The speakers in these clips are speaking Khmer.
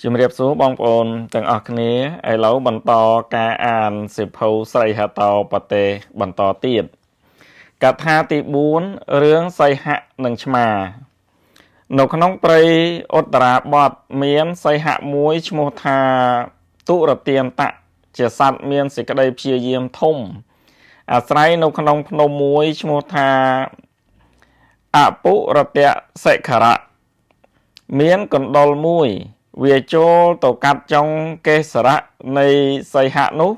ជំរាបសួរបងប្អូនទាំងអស់គ្នាឥឡូវបន្តការអានសិភៅស្រីហតោប្រទេសបន្តទៀតកថាទី4រឿងសីហៈនិងឆ្មា នៅក្នុងព្រៃឧត្តរាបថមានសីហៈមួយឈ្មោះថាទុរទានតៈជាសត្វមានសេចក្តីព្យាយាមធំអាស្រ័យនៅក្នុងភ្នំមួយឈ្មោះថាអពុរតៈសិខរៈមានកណ្ដុលមួយ វាចូលទៅកាត់ចុងកេសរៈនៃសីហៈនោះ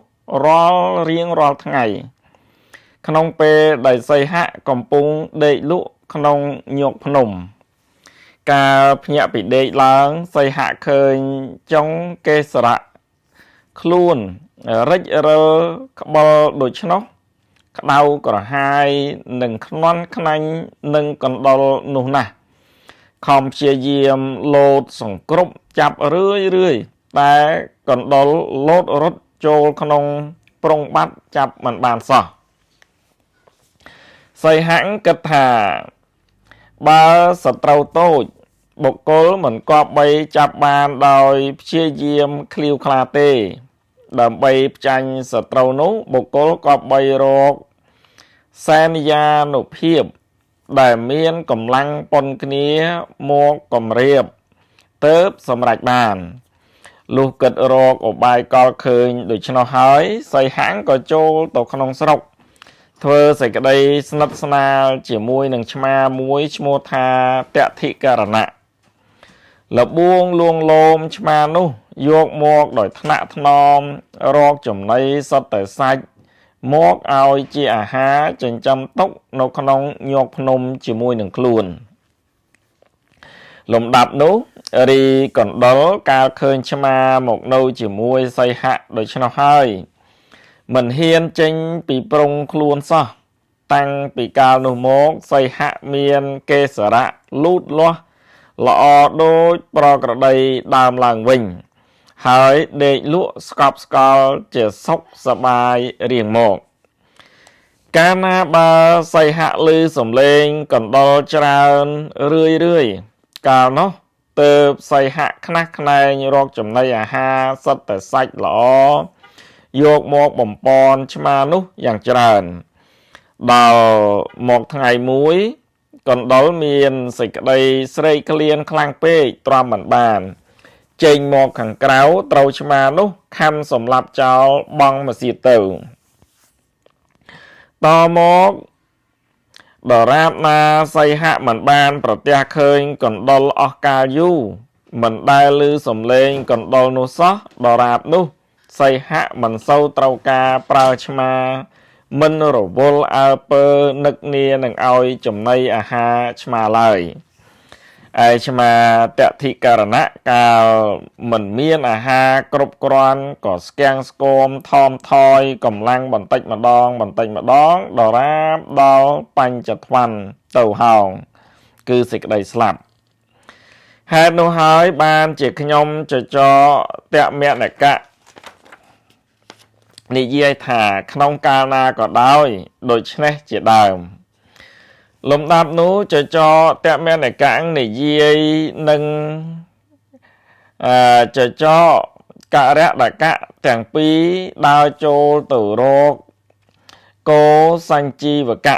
រាល់រៀងរាល់ថ្ងៃ ក្នុងពេលដែលសីហៈកំពុងដេកលក់ក្នុងញោកភ្នំ កាលភ្ញាក់ពីដេកឡើងសីហៈឃើញចុងកេសរៈខ្លួនរិចរិលក្បិលដូច្នោះក្តៅក្រហាយនិងខ្នន់ខ្នាញ់នឹងកណ្ដុលនោះណាស់ខំព្យាយាមលោតសង្គ្រប់ចាប់រឿយរឿយតែកណ្ដុលលោតរត់ចូលក្នុងប្រុងបាត់ចាប់មិនបានសោះសីហៈគិតថាបើសត្រូវតូចបុគ្គលមិនគប្បីចាប់បានដោយព្យាយាមឃ្លាវខ្លាទេ ដើម្បីផ្ចាញ់សត្រូវនោះបុគ្គលគប្បីរកសេនយានុភាពដែលមានកម្លាំងប៉ុនគ្នាមកកម្រាបទៅសម្រេចបានលុះគិតរកឧបាយកលឃើញដូច្នោះហើយសីហង្គក៏ចូលទៅក្នុងស្រុកធ្វើសេចក្តីស្និទ្ធស្នាលជាមួយនឹងឆ្មាមួយឈ្មោះថាតធិករណៈលបួងលួងលោមឆ្មានោះយកមកដោយថ្នាក់ថ្នមរកចំណីសុទ្ធតែសាច់មកឲ្យជាអាហារចិញ្ចឹមទុកនៅក្នុងញោកភ្នំជាមួយនឹងខ្លួនលំដាប់នោះរីកណ្ដុលកាលឃើញឆ្មាមកនៅជាមួយសីហៈដូច្នោះហើយមិនហ៊ានចេញពីប្រុងខ្លួនសោះតាំងពីកាលនោះមកសីហៈមានកេសរៈលូតលាស់ល្អដូចប្រក្រតីដើមឡើងវិញហើយដេកលក់ស្កប់ស្កល់ជាសុខសប្បាយរៀងមកកាលណាបើសីហៈឮសំឡេងកណ្ដុលច្រើនរឿយរឿយកាលនោះទៅសីហៈខ្នះខ្នែងរកចំណីអាហារសុទ្ធតែសាច់ល្អយកមកបំពន់ឆ្មានោះយ៉ាងច្រើនដល់មកថ្ងៃមួយកណ្ដុលមានសេចក្តីស្រេកឃ្លានខ្លាំងពេកទ្រាំមិនបាន ចេញមកខាងក្រៅត្រូវឆ្មានោះខំសម្លាប់ចោលបង់មកសៀតទៅតមកដរាបណាសីហៈមិនបានប្រទះឃើញកណ្ដុលអស់កាលយូរមិនដែលឮសំឡេងកណ្ដុលនោះសោះដរាបនោះសីហៈមិនសូវត្រូវការប្រើឆ្មាមិនរវល់អើពើនឹកនានឹងឲ្យចំណីអាហារឆ្មាឡើយឯឆ្មាតធិករណៈកាលមិនមានអាហារគ្រប់គ្រាន់ក៏ស្គាំងស្គមថមថយកម្លាំងបន្តិចម្ដងបន្តិចម្ដងដរាបដល់បញ្ចថ្វាន់ទៅហោងគឺសេចក្តីស្លាប់ហេតុនោះហើយបានជាខ្ញុំចចកតមនកៈនិយាយថាក្នុងកាលណាក៏ដោយដូច្នេះជាដើមលំដាប់នោះចចកតមនកៈនិយាយនឹងចចករដកៈទាំងពីរដើរចូលទៅរកគោសញ្ជីវកៈ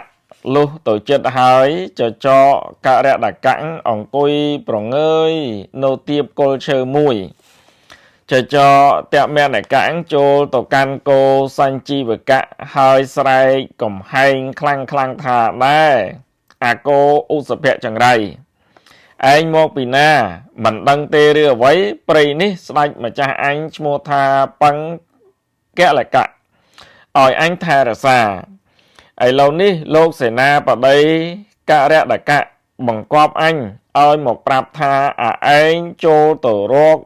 លុះទៅចិត្តហើយចចករដកៈអង្គុយប្រងើយនៅទៀបគល់ឈើមួយចចតមនកៈចូលទៅកាន់គោសញ្ជីវកៈហើយស្រែកកំហែងខ្លាំងខ្លាំងថាដែរអាគោឧសភៈចង្រៃឯងមកពីណាមិនដឹងទេឬអ្វីព្រៃនេះស្ដេចម្ចាស់អញឈ្មោះថាបឹងកលកៈឲ្យអញថែរក្សាឥឡូវនេះលោកសេនាបតីករដកៈបង្គាប់អញឲ្យមកប្រាប់ថាអាឯងចូលទៅរក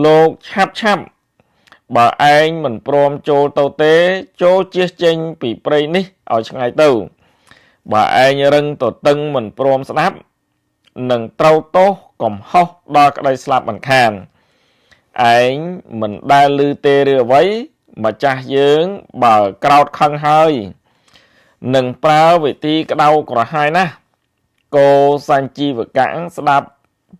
លោកឆាប់ឆាប់បើឯងមិនព្រមចូលទៅទេចូលជៀសចេញពីព្រៃនេះឲ្យឆ្ងាយទៅបើឯងរឹងទៅតឹងមិនព្រមស្ដាប់នឹងត្រូវទោសកំហុសដល់ក្តីស្លាប់មិនខានឯងមិនដែលឮទេឬអ្វីម្ចាស់យើងបើក្រោតខឹងហើយនឹងប្រើវិធីក្តៅក្រហាយណាស់គោសញ្ជីវកៈស្ដាប់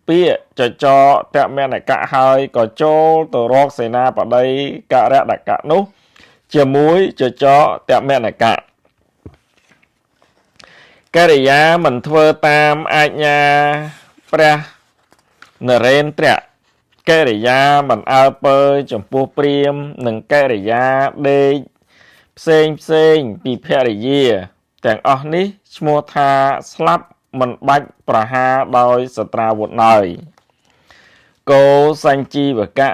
ពាក្យចចកតមនកៈហើយក៏ចូលទៅរកសេនាបតីករដកៈនោះជាមួយចចកតមនកៈកិរិយាមិនធ្វើតាមអាជ្ញាព្រះនរេន្ទ្រៈកិរិយាមិនអើពើចំពោះព្រាហ្មណ៍និងកិរិយាដេកផ្សេងផ្សេងពីភរិយាទាំងអស់នេះឈ្មោះថាស្លាប់មិនបាច់ប្រហារដោយសត្រាវុធឡើយកោសញ្ជីវកៈ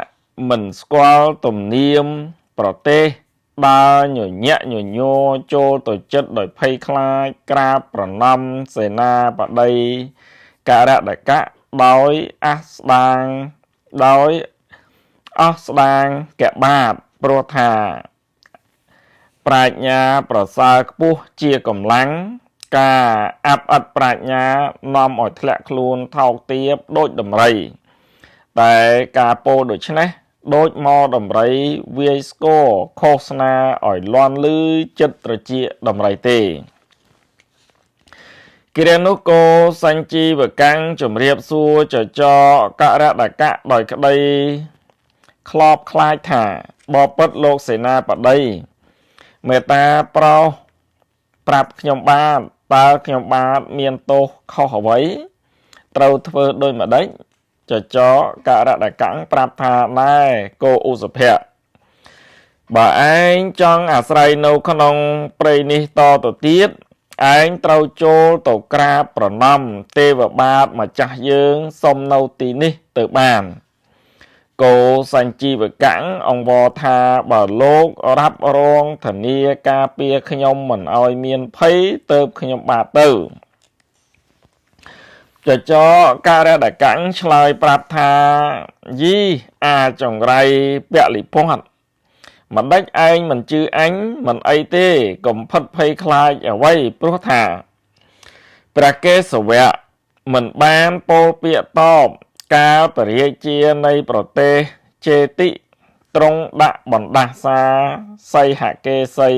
មិនស្គាល់ទំនៀមប្រទេសដើរញញាក់ញញ័រចូលទៅចិត្តដោយភ័យខ្លាចក្រាបប្រណម្យសេនាបតីករដកៈដោយអះស្ដាងដោយអស់ស្ដាងកបាតព្រោះថាប្រាជ្ញាប្រសើរខ្ពស់ជាកម្លាំងការអាប់អិតប្រាជ្ញានាំឲ្យធ្លាក់ខ្លួនថោកទាបដូចដំរីតែការពោលដូច្នេះដូចមកដំរីវាយស្គរឃោសនាឲ្យលន់ឮចិត្តត្រចៀកដំរីទេគិរិនុកោសញ្ជីវកាំងជំរាបសួរចចករដកៈដោយក្តីខ្លោបខ្លាចថាបបិទ្ធលោកសេនាបតីមេត្តាប្រោសប្រាប់ខ្ញុំបាទតើខ្ញុំបាទមានទោសខុសអ្វីត្រូវធ្វើដូចម្ដេចចចករដកាំងប្រាប់ថាណែគោឧសភៈបើឯងចង់អាស្រ័យនៅក្នុងព្រៃនេះតទៅទៀតឯងត្រូវចូលទៅក្រាបប្រណម្យទេវបាទម្ចាស់យើងសុំនៅទីនេះទៅបាន គោសញ្ជីវកាំងអង្វរថាបើលោករ៉ាប់រងធានាការពារខ្ញុំមិនឲ្យមានភ័យទៅខ្ញុំបាទទៅចចករដកាំងឆ្លើយប្រាប់ថាយីអាចង្រៃពលិពតមិនដេចឯងមិនជឿអញមិនអីទេកុំផិតភ័យខ្លាចអ្វីព្រោះថាព្រះកេសវៈមិនបានពោលពាក្យតបកាលពរាជានៃប្រទេសចេតិទ្រង់ដាក់បណ្ដាសាសីហកេសី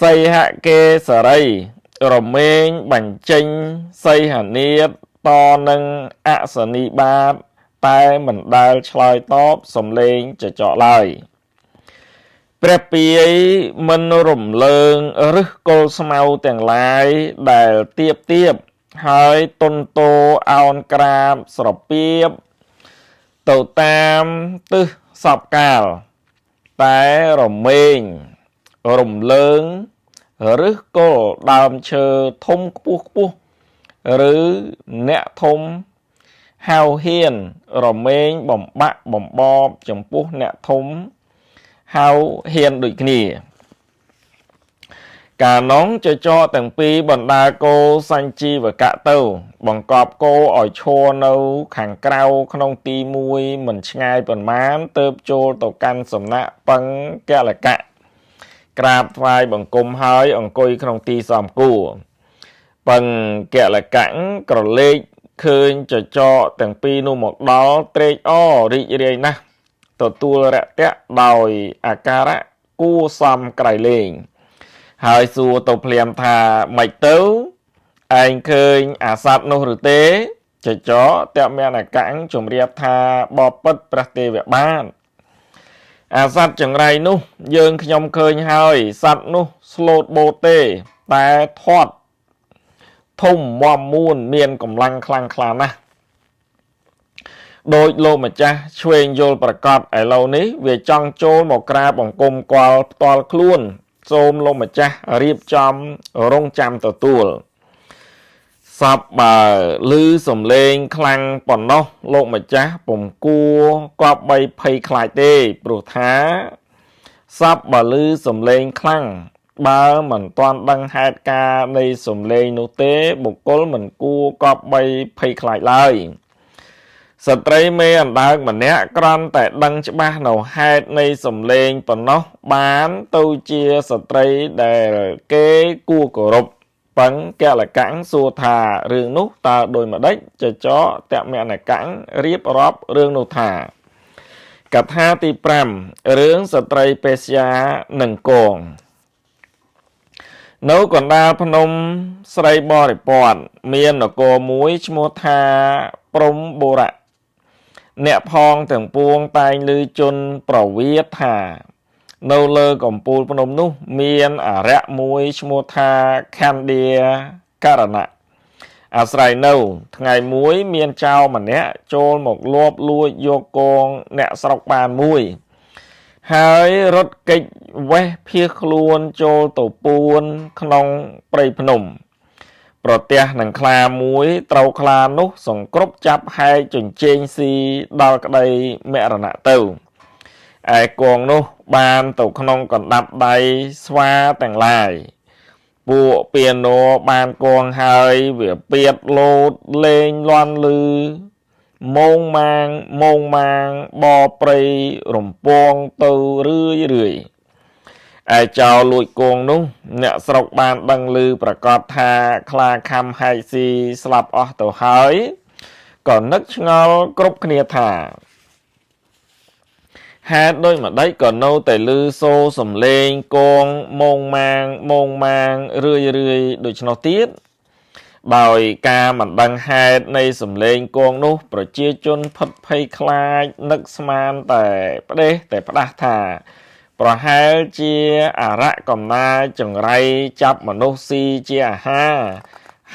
សីហកេសរីរមែងបញ្ចេញសីហនាតតនឹងអសនីបាតតែមិនដែលឆ្លើយតបសំឡេងចចកឡើយព្រះពាយមិនរំលើងឫសគល់ស្មៅទាំងឡាយដែលទៀបទៀបហើយទុនតោអោនក្រាបស្រពៀបទៅតាមទិសសពកាលតែរមែងរំលើងឫសគល់ដើមឈើធំខ្ពស់ខ្ពស់ឬអ្នកធំហៅហ៊ានរមែងបំបាក់បំបបចំពោះអ្នកធំហៅហ៊ានដូចគ្នាកាលនោះចចកទាំងពីរបណ្ដាគោសញ្ជីវកៈទៅ បង្កប់គោឲ្យឈរនៅខាងក្រៅក្នុងទីមួយមិនឆ្ងាយប៉ុន្មានទៅចូលទៅកាន់សំណាក់បឹងកលកៈក្រាបថ្វាយបង្គំហើយអង្គុយក្នុងទីសមគួរបឹងកលកៈក្រឡេកឃើញចចកទាំងពីរនោះមកដល់ត្រេកអររីករាយណាស់ទទួលរយៈដោយអាការៈគួសមក្រៃលែងហើយសួរទៅភ្លាមថាម៉េចទៅឯងឃើញអាសត្វនោះឬទេចចកតមនកាំងជំរាបថាបបិទ្ធព្រះទេវបាទអាសត្វចង្រៃនោះយើងខ្ញុំឃើញហើយសត្វនោះស្លូតបូតទេតែធាត់ធំមាំមួនមានកម្លាំងខ្លាំងក្លាណាស់ដោយលោកម្ចាស់ឆ្វេងយល់ប្រកបឥឡូវនេះវាចង់ចូលមកក្រាបបង្គំគាល់ផ្ទាល់ខ្លួនសូមលោកម្ចាស់រៀបចំរងចាំទទួលសពបើឮសំឡេងខ្លាំងប៉ុណ្ណោះលោកម្ចាស់ពុំគួរគប្បីភ័យខ្លាចទេព្រោះថាសពបើឮសំឡេងខ្លាំងបើមិនទាន់ដឹងហេតុការណ៍នៃសំឡេងនោះទេបុគ្គលមិនគួរគប្បីភ័យខ្លាចឡើយស្ត្រីមេអណ្ដើកម្នាក់គ្រាន់តែដឹងច្បាស់នៅហេតុនៃសំឡេងប៉ុណ្ណោះបានទៅជាស្ត្រីដែលគេគួរគោរពបឹងកលកាំងសួរថារឿងនោះតើដោយម្ដេចចចកតមនកាំងរៀបរាប់រឿងនោះថាកថាទី5រឿងស្ត្រីពេស្យានិងកង នៅកណ្ដាលភ្នំស្រីបរិពន្ធមាននគរមួយឈ្មោះថាព្រំបុរៈអ្នកផងទាំងពួងតែងឮជនប្រវាទថា នៅលើកំពូលភ្នំនោះមានអរិយមួយឈ្មោះថាខណ្ឌាករណៈអាស្រ័យនៅ ថ្ងៃមួយមានចៅម្នាក់ចូលមកលបលួចយកកងអ្នកស្រុកបានមួយ ហើយរត់គេចវេះភៀសខ្លួនចូលទៅពួនក្នុងព្រៃភ្នំ ប្រទះនឹងខ្លាមួយត្រូវខ្លានោះសង្គ្រប់ចាប់ហែកជញ្ជែងស៊ីដល់ក្តីមរណៈទៅឯគងនោះបានទៅក្នុងកណ្ដាប់ដៃស្វាទាំងឡាយពួកពាណោបានគងហើយវាពៀតលោតលេងលាន់លឺមងម៉ាងមងម៉ាងបព្រៃរំពងទៅរឿយរឿយឯចោលលួចគងនោះអ្នកស្រុកបានដឹងឮប្រកាសថាខ្លាខំហែកស៊ីស្លាប់អស់ទៅហើយក៏នឹកឆ្ងល់គ្រប់គ្នាថាហេតុដូចម្ដេចក៏នៅតែឮសូរសំឡេងគងមងម៉ាងមងម៉ាងរឿយរឿយដូច្នោះទៀតដោយការមិនដឹងហេតុនៃសំឡេងគងនោះប្រជាជនភិតភ័យខ្លាចនឹកស្មានតែផ្ដេសតែផ្ដាស់ថា ប្រហែលជាអរៈកំណាចង្រៃចាប់មនុស្សស៊ីជាអាហារ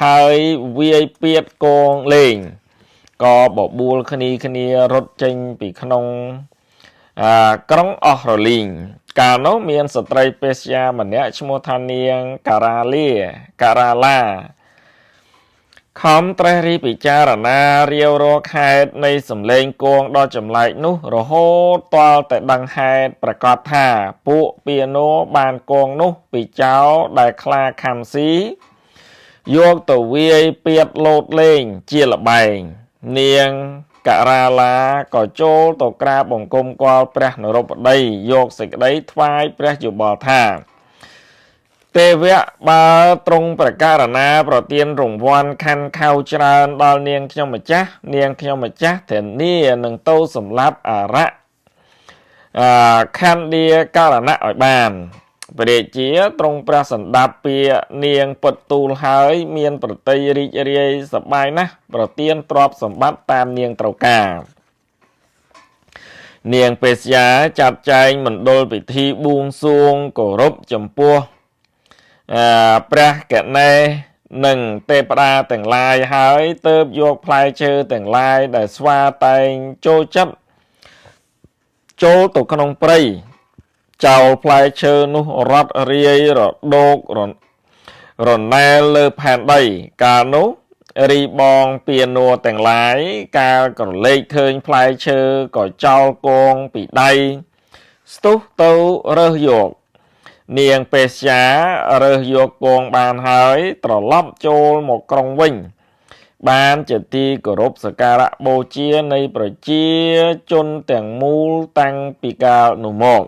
ហើយវាយពៀតគងលេងក៏បបួលគ្នាគ្នារត់ចេញពីក្នុងក្រុងអស់រលីងកាលនោះមានស្ត្រីពេស្យាម្នាក់ឈ្មោះថានាងការ៉ាលាការ៉ាឡាខំត្រេះរិះពិចារណារាវរកហេតុនៃសំឡេងគងដ៏ចម្លែកនោះរហូតទាល់តែដឹងហេតុប្រកាសថាពួកពាណោបានគងនោះពីចោលដែលខ្លាខំស៊ីយកទៅវាយពៀតលោតលេងជាល្បែងនាងការ៉ាឡាក៏ចូលទៅក្រាបបង្គំគាល់ព្រះនរោបតីយកសេចក្តីថ្វាយព្រះយោបល់ថាទេវៈបើទ្រង់ប្រការណាប្រទានរង្វាន់ខណ្ឌខៅច្រើនដល់នាងខ្ញុំម្ចាស់នាងខ្ញុំម្ចាស់ធានានឹងទៅសម្លាប់អរៈខណ្ឌាករណៈឲ្យបានព្រះរាជាទ្រង់ព្រះសម្ដាប់ពាក្យនាងពិតទូលហើយមានប្រតិរីករាយសប្បាយណាស់ប្រទានទ្រព្យសម្បត្តិតាមនាងត្រូវការនាងពេស្យាចាត់ចែងមណ្ឌលពិធីបួងសួងគោរពចំពោះព្រះកណេសនិងទេពតាទាំងឡាយហើយទៅយកផ្លែឈើទាំងឡាយដែលស្វាតែងចូលចិត្តចូលទៅក្នុងព្រៃចោលផ្លែឈើនោះរត់រាយរដូករណែលលើផែនដីកាលនោះរីបងពានួទាំងឡាយកាលក្រឡេកឃើញផ្លែឈើក៏ចោលគងពីដៃស្ទុះទៅរើសយកនាងពេស្យារើសយកគងបានហើយត្រឡប់ចូលមកក្រុងវិញបានជាទីគោរពសក្ការៈបូជានៃប្រជាជនទាំងមូលតាំងពីកាលនោះមក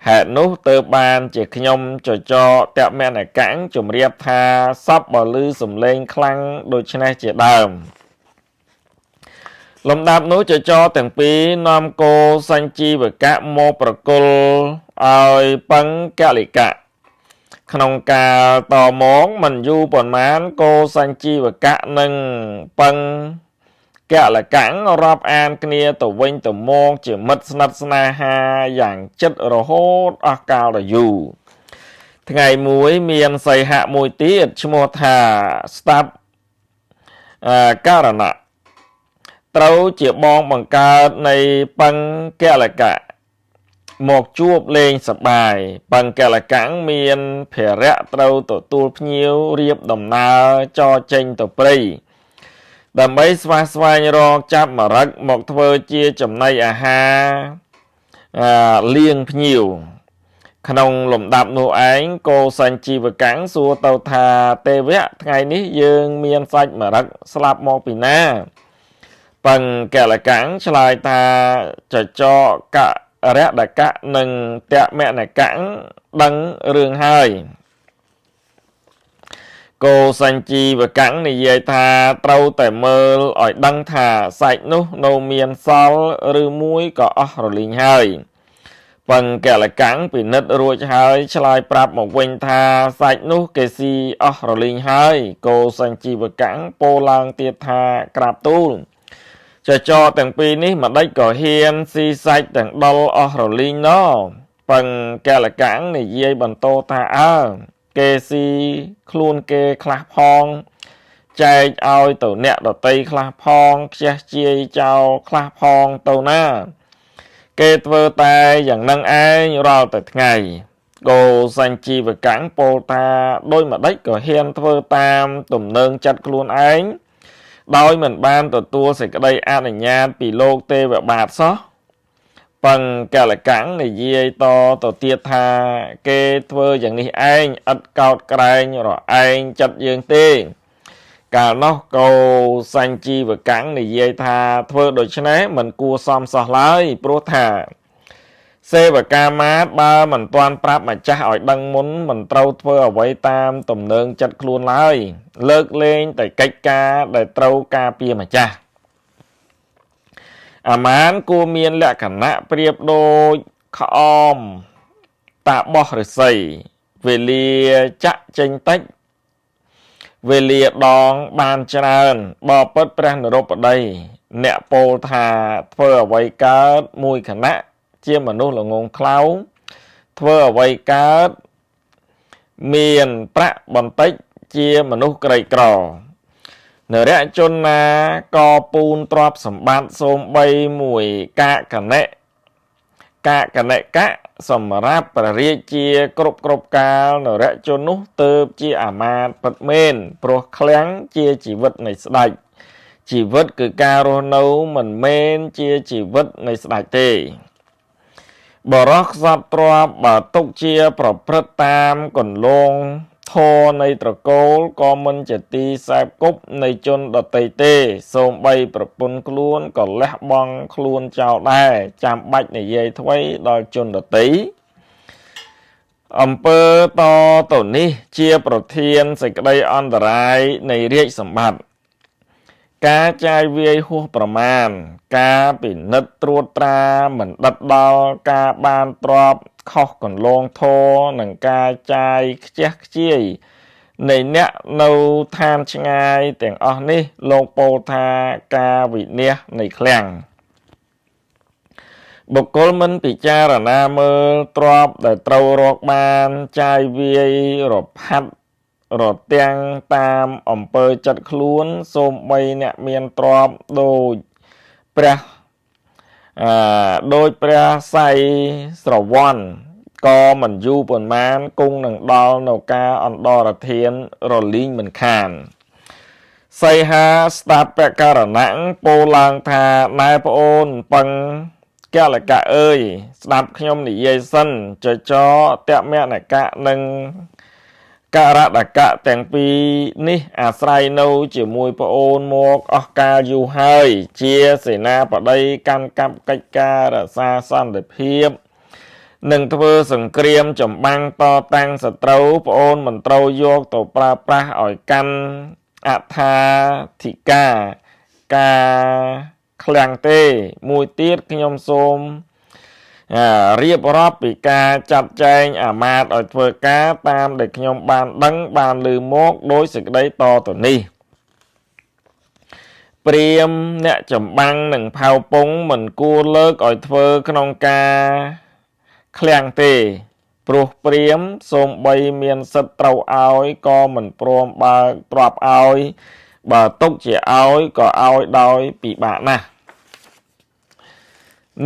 ហេតុនោះទើបបានជាខ្ញុំចចកតមនកាំងជម្រាបថាសពបើលឺសំឡេងខ្លាំងដូច្នេះជាដើមលំដាប់នោះចចកទាំងពីរនាំគោសញ្ជីវកៈមកប្រគល់ឲ្យពឹងកលិកៈក្នុងកាលតមកមិនយូរប៉ុន្មានគោសញ្ជីវកៈនិងពឹងកលកាំងរាប់អានគ្នាទៅវិញទៅមកជាមិត្តស្និទ្ធស្នេហាយ៉ាងចិត្តរហូតអស់កាលដ៏យូរថ្ងៃមួយមានសីហៈមួយទៀតឈ្មោះថាស្តាប់ករណៈត្រូវជាបងបង្កើតនៃពឹងកលកៈមកជួបលេងសប្បាយពឹងកលកាំងមានភារៈត្រូវទទួលភ្ញៀវរៀបដំណើរចរចេញទៅព្រៃដើម្បីស្វះស្វែងរកចាប់មរឹកមកធ្វើជាចំណីអាហារលៀងភ្ញៀវក្នុងលំដាប់នោះឯងគោសញ្ជីវកាំងសួរទៅថាទេវៈថ្ងៃនេះយើងមានសាច់មរឹកស្លាប់មកពីណាពឹងកលកាំងឆ្លើយថាចចកករដកៈនិងតមនកាំងដឹងរឿងហើយគោសញ្ជីវកាំងនិយាយថាត្រូវតែមើលឲ្យដឹងថាសាច់នោះនៅមានសល់ឬមួយក៏អស់រលីងហើយ បង្កលកាំងពិនិត្យរួចហើយឆ្លើយប្រាប់មកវិញថាសាច់នោះគេស៊ីអស់រលីងហើយ គោសញ្ជីវកាំងពោលឡើងទៀតថាក្រាបទូលចចកទាំងពីរនេះម្ដេចក៏ហ៊ានស៊ីសាច់ទាំងដុលអស់រលីងណបង្កលកាំងនិយាយបន្តថាអើគេស៊ីខ្លួនគេខ្លះផងចែកឲ្យទៅអ្នកដតីខ្លះផងខ្ជះជាយចោលខ្លះផងទៅណាគេធ្វើតែយ៉ាងនឹងឯងរាល់តែថ្ងៃគោសញ្ជីវកាំងពោលថាដោយម្ដេចក៏ហ៊ានធ្វើតាមទំនើងចិត្តខ្លួនឯងដោយមិនបានទទួលសេចក្តីអនុញ្ញាតពីលោកទេវបាទសោះបង្កលកាំងនិយាយតទៅទៀតថាគេធ្វើយ៉ាងនេះឯងឥតកោតក្រែងរឯងចិត្តយើងទេកាលនោះកោសញ្ជីវកាំងនិយាយថាធ្វើដូច្នេះមិនគួរសមសោះឡើយព្រោះថាសេវកាមាតបើមិនទាន់ប្រាប់ម្ចាស់ឲ្យដឹងមុនមិនត្រូវធ្វើអ្វីតាមទំនើងចិត្តខ្លួនឡើយលើកលែងតែកិច្ចការដែលត្រូវការពារម្ចាស់អាមានគួរមានលក្ខណៈប្រៀបដូចក្អមតាបោះឫស្សីវេលាចាក់ចេញតិចវេលាដងបានច្រើនបបិទ្ធព្រះនរោបតីអ្នកពោលថាធ្វើអ្វីកើតមួយខណៈជាមនុស្សល្ងងខ្លៅធ្វើអ្វីកើតមានប្រាក់បន្តិចជាមនុស្សក្រីក្រនរជនណាក៏ពូនទ្រព្យសម្បត្តិសូម្បីមួយកាកណិកាកណិកៈសម្រាប់ព្រះរាជាគ្រប់គ្រប់កាលនរជននោះទៅជាអាមាត្យពិតមែនព្រោះឃ្លាំងជាជីវិតនៃស្ដេចជីវិតគឺការរស់នៅមិនមែនជាជីវិតនៃស្ដេចទេបរោះខ្សត់ទ្រព្យបើទុកជាប្រព្រឹត្តតាមកន្លងធម៌នៃត្រកូលក៏មិនជាទីសែបគប់នៃជនដទៃទេសូម្បីប្រពន្ធខ្លួនក៏លះបង់ខ្លួនចោលដែរចាំបាច់និយាយថ្វីដល់ជនដទៃអំពើតទៅនេះជាប្រធានសេចក្តីអន្តរាយនៃរាជសម្បត្តិការចាយវាយហួសប្រមាណការពិនិត្យត្រួតត្រាមិនដិតដល់ការបានទ្រព្យខុសកន្លងធម៌និងការចាយខ្ជះខ្ជាយនៃអ្នកនៅឋានឆ្ងាយទាំងអស់នេះលោកពោលថាការវិនាសនៃឃ្លាំងបុគ្គលមិនពិចារណាមើលទ្រព្យដែលត្រូវរកបានចាយវាយរផាត់រទាំងតាមអំពើចិត្តខ្លួនសូម្បីអ្នកមានទ្រព្យដូចព្រះដោយព្រះសៃស្រវ័នក៏មិនយូរប៉ុន្មានគង់នឹងដល់នៅការអន្តរធានរលីងមិនខានសីហាស្ដាប់បករណៈពោលឡើងថាណែប្អូនពឹងកលកៈអើយស្ដាប់ខ្ញុំនិយាយសិនចចតមនកៈនិងករដកៈទាំងពីរនេះអាស្រ័យនៅជាមួយប្អូនមកអស់កាលយូរហើយជាសេនាបតីកាន់កាប់កិច្ចការរក្សាសន្តិភាពនិងធ្វើសង្គ្រាមចម្បាំងតតាំងសត្រូវប្អូនមិនត្រូវយកទៅប្រើប្រាស់ឲ្យកាន់អត្ថាធិការការឃ្លាំងទេមួយទៀតខ្ញុំសូមរៀបរាប់ពីការចាត់ចែងអាមាត្យឲ្យធ្វើការតាមដែលខ្ញុំបានដឹងបានឮមកដោយសេចក្តីតទៅនេះព្រាមអ្នកចម្បាំងនិងផៅពងមិនគួរលើកឲ្យធ្វើក្នុងការឃ្លាំងទេព្រោះព្រាមសូម្បីមានសិទ្ធិត្រូវឲ្យក៏មិនព្រមបើកទ្រព្យឲ្យបើទុកជាឲ្យក៏ឲ្យដោយពិបាកណាស់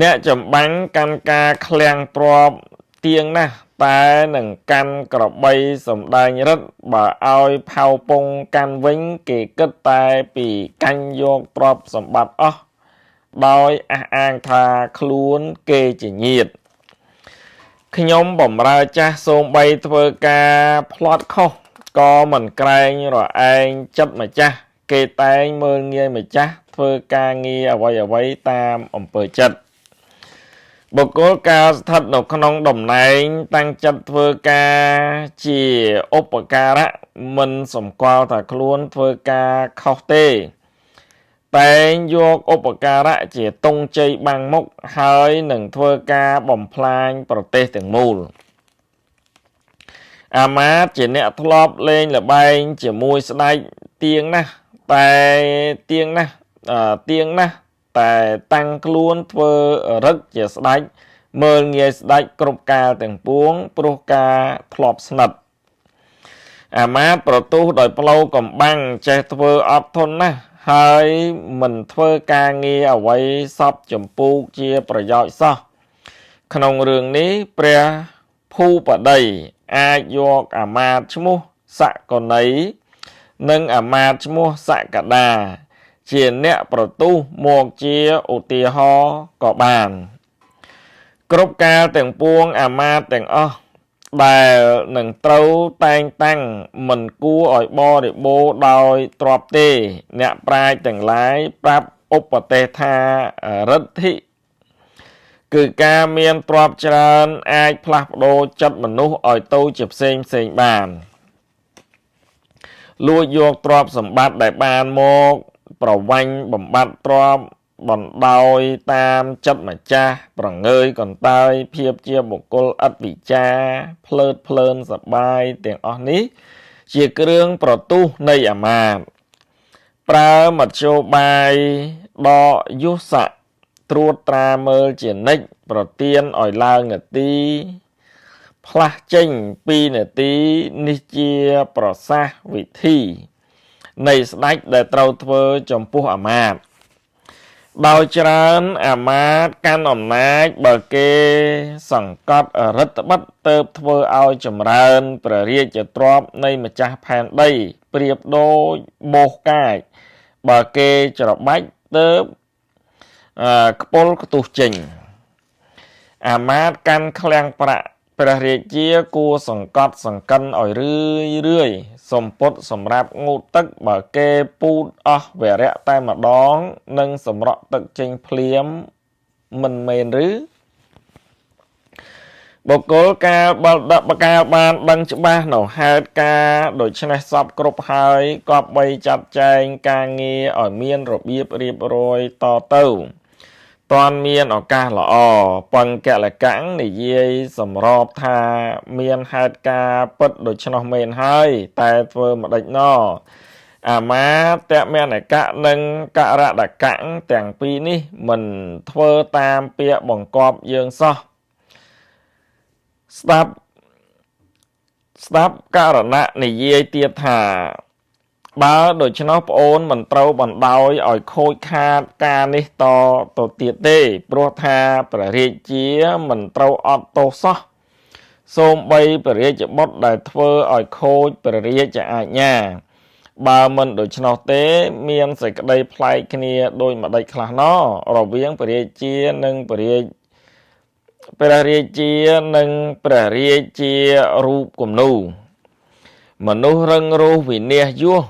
អ្នកចម្បាំងកាន់ការឃ្លាំងទ្រព្យទៀងណាស់តែនឹងកាន់ក្របីសំដែងរិទ្ធបើឲ្យផៅពងកាន់វិញគេគិតតែពីកាញ់យកទ្រព្យសម្បត្តិអស់ដោយអះអាងថាខ្លួនគេជាញាតិខ្ញុំបំរើចាស់សូម្បីធ្វើការផ្លាត់ខុសក៏មិនក្រែងរឯងចិត្តម្ចាស់គេតែងមើលងាយម្ចាស់ធ្វើការងារអ្វីៗតាមអំពើចិត្តបុគ្គលកាលស្ថិតនៅក្នុងតំណែងតាំងចិត្តធ្វើការជាឧបការៈមិនសម្គាល់ថាខ្លួនធ្វើការខុសទេ តែងយកឧបការៈជាទង់ជ័យបាំងមុខហើយនឹងធ្វើការបំផ្លាញប្រទេសទាំងមូលអាមាត្យជាអ្នកធ្លាប់លេងល្បែងជាមួយស្ដេចទៀងណាស់តែទៀងណាស់ទៀងណាស់តែតាំងខ្លួនធ្វើរឹកជាស្ដេចមើលងាយស្ដេចគ្រប់កាលទាំងពួងព្រោះការធ្លាប់ស្និទ្ធអាមាត្យប្រទុះដោយផ្លូវកំបាំងចេះធ្វើអត់ធន់ណាស់ហើយមិនធ្វើការងារអ្វីសពចម្ពូកជាប្រយោជន៍សោះក្នុងរឿងនេះព្រះភូបតីអាចយកអាមាត្យឈ្មោះសកណីនិងអាមាត្យឈ្មោះសកដាជាអ្នកប្រទុះមកជាឧទាហរណ៍ក៏បានគ្រប់កាលទាំងពួងអាមាត្យទាំងអស់ដែលនឹងត្រូវតែងតាំងមិនគួរឲ្យបរិបូរដោយទ្រព្យទេអ្នកប្រាជ្ញទាំងឡាយប្រាប់ឧបទេសថារិទ្ធិគឺការមានទ្រព្យច្រើនអាចផ្លាស់ប្ដូរចិត្តមនុស្សឲ្យទៅជាផ្សេងផ្សេងបានលួចយកទ្រព្យសម្បត្តិដែលបានមកប្រវាញ់បំបត្តិទ្រព្យបណ្ដោយតាមចិត្តម្ចាស់ប្រងើយកន្តើយភាពជាបុគ្គលឥតវិចារភ្លើតភ្លើនសបាយទាំងអស់នេះជាគ្រឿងប្រទុះនៃអាមាត្យប្រើមធ្យោបាយដកយុស័កត្រួតត្រាមើលជានិច្ចប្រទៀនឲ្យឡើងនាទីផ្លាស់ចេញពីនាទីនេះជាប្រសាសន៍វិធីនៃស្ដេចដែលត្រូវធ្វើចំពោះអាមាត្យដោយច្រើនអាមាត្យកាន់អំណាចបើគេសង្កត់រដ្ឋបិទទៅធ្វើឲ្យចម្រើនព្រះរាជទ្រព្យនៃម្ចាស់ផែនដីប្រៀបដូចបោសកាចបើគេច្របាច់ទៅខ្ពុលខ្ទុះចេញអាមាត្យកាន់ឃ្លាំងប្រាក់ព្រះរាជាគួរសង្កត់សង្កិនឲ្យរឿយរឿយសម្ពុតសម្រាប់ងូតទឹកបើគេពូតអស់វរៈតែម្ដងនិងសម្រក់ទឹកចេញភ្លាមមិនមែនឬបុគ្គលកាលបដបកាលបានដឹងច្បាស់នៅហេតុការដូច្នេះសពគ្រប់ហើយគប្បីចាត់ចែងការងារឲ្យមានរបៀបរៀបរយតទៅតាន់មានឱកាសល្អបង្កលកាំងនិយាយសម្របថាមានហេតុការពិតដូច្នោះមែនហើយតែធ្វើម្ដេចណអាមាតមនកៈនិងករដកៈទាំងពីរនេះមិនធ្វើតាមពាក្យបង្គាប់យើងសោះស្ដាប់ស្ដាប់ករណៈនិយាយទៀតថាបើដូច្នោះប្អូនមិនត្រូវបណ្ដោយឲ្យខូចខាតការនេះតទៅទៀតទេព្រោះថាព្រះរាជាមិនត្រូវអត់ទោសសោះសូម្បីព្រះរាជបុត្រដែលធ្វើឲ្យខូចព្រះរាជអាជ្ញាបើមិនដូច្នោះទេមានសេចក្តីប្លែកគ្នាដោយម្ដេចខ្លះណរវាងព្រះរាជានិងព្រះរាជានិងព្រះរាជារូបគំនូមនុស្សរឹងរូសវិនាសយោះ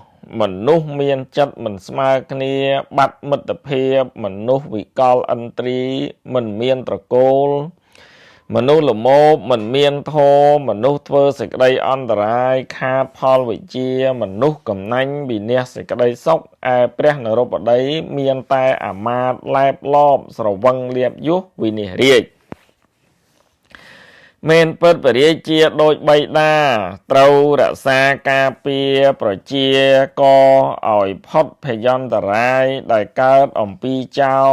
មនុស្សមានចិត្តមិនស្មើគ្នាបាត់មិត្តភាពមនុស្សវិកលឥន្ទ្រីមិនមានត្រកូលមនុស្សល្មោភមិនមានធម៌មនុស្សធ្វើសេចក្តីអន្តរាយខាតផលវិជាមនុស្សកំណាញ់វិនាសសេចក្តីសុខឯព្រះនរោបតីមានតែអាមាត្យឡែបលបស្រវឹងលៀបយុះវិនិច្ឆ័យរាជមែនពិតព្រះរាជាដូចបៃតាត្រូវរក្សាការពារប្រជាកឲ្យផុតភយន្តរាយដែលកើតអំពីចោរ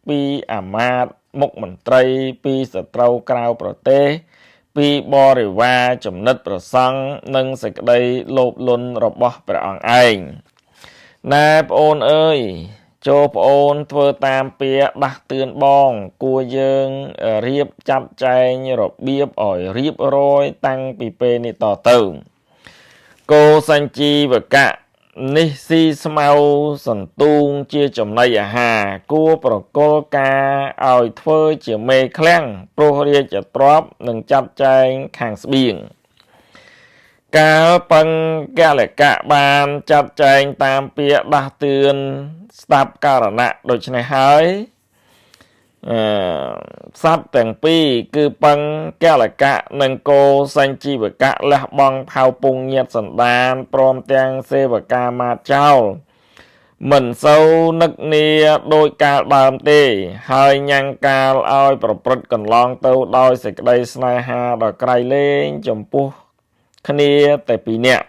ពីអាមាត្យមុខមន្ត្រីពីសត្រូវក្រៅប្រទេសពីបរិវារចំណិតប្រសង់និងសេចក្តីលោភលន់របស់ព្រះអង្គឯងណែប្អូនអើយចូលប្អូនធ្វើតាមពាក្យដាស់តឿនបងគួរយើងរៀបចាត់ចែងរបៀបឲ្យរៀបរយតាំងពីពេលនេះតទៅគោសញ្ជីវកៈនេះស៊ីស្មៅសន្ទូងជាចំណីអាហារគួរប្រគល់ការឲ្យធ្វើជាមេឃ្លាំងព្រោះរាជទ្រព្យនឹងចាត់ចែងខាងស្បៀងកាលបង្កលកៈបានចាត់ចែងតាមពាក្យដាស់តឿនស្ដាប់ករណៈដូច្នេះហើយសត្វទាំងពីរគឺបង្កលកៈនិងគោសញ្ជីវកៈលះបង់ផៅពងញាតសន្តានព្រមទាំងសេវកាមាតចោល មិនសូវនឹកនាដោយកាលដើមទេ ហើយញ៉ាំងកាលឲ្យប្រព្រឹត្តកន្លងទៅដោយសេចក្តីស្នេហាដ៏ក្រៃលែងចំពោះគ្នាតែពីរនាក់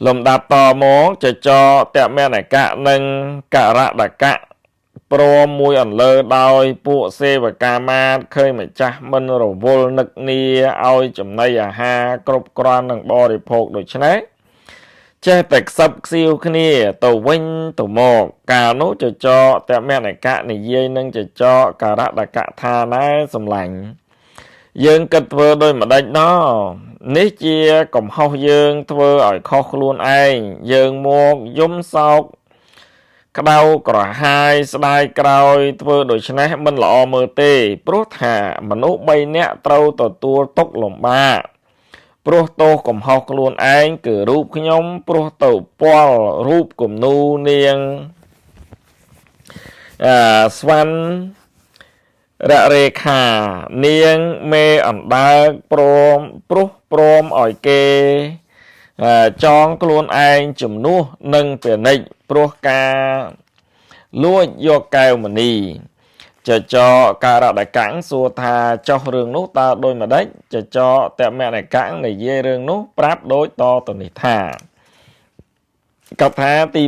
លំដាប់តមកចចកតមនកៈនិងករដកៈព្រមមួយអន្លើដោយពួកសេវកាមាតឃើញម្ចាស់មិនរវល់នឹកនាឲ្យចំណីអាហារគ្រប់គ្រាន់នឹងបរិភោគដូច្នេះចេះតែខ្សឹបខ្សៀវគ្នាទៅវិញទៅមកកាលនោះចចកតមនកៈនិយាយនឹងចចកករដកៈថាណែសំឡាញ់យើងគិតធ្វើដោយម្ដេចណនេះជាកំហុសយើងធ្វើឲ្យខុសខ្លួនឯងយើងមកយំសោកក្តៅក្រហាយស្ដាយក្រោយធ្វើដូច្នេះមិនល្អមើលទេព្រោះថាមនុស្ស3នាក់ត្រូវទទួលទុក្ខលំបាកព្រោះទោសកំហុសខ្លួនឯងគឺរូបខ្ញុំព្រោះទៅពាល់រូបគំនូនាងអឺស្វណ្ណររេខានាងមេអណ្ដើកព្រមព្រោះព្រមឲ្យគេចងខ្លួនឯងជំនួសនឹងពាណិជ្ជព្រោះការលួចយកកែវមณีចចកករដកាំងសួរថាចោះរឿងនោះតើដោយម្ដេចចចតមនកាំងនិយាយរឿងនោះប្រាប់ដូចតទៅនេះថាកថាទី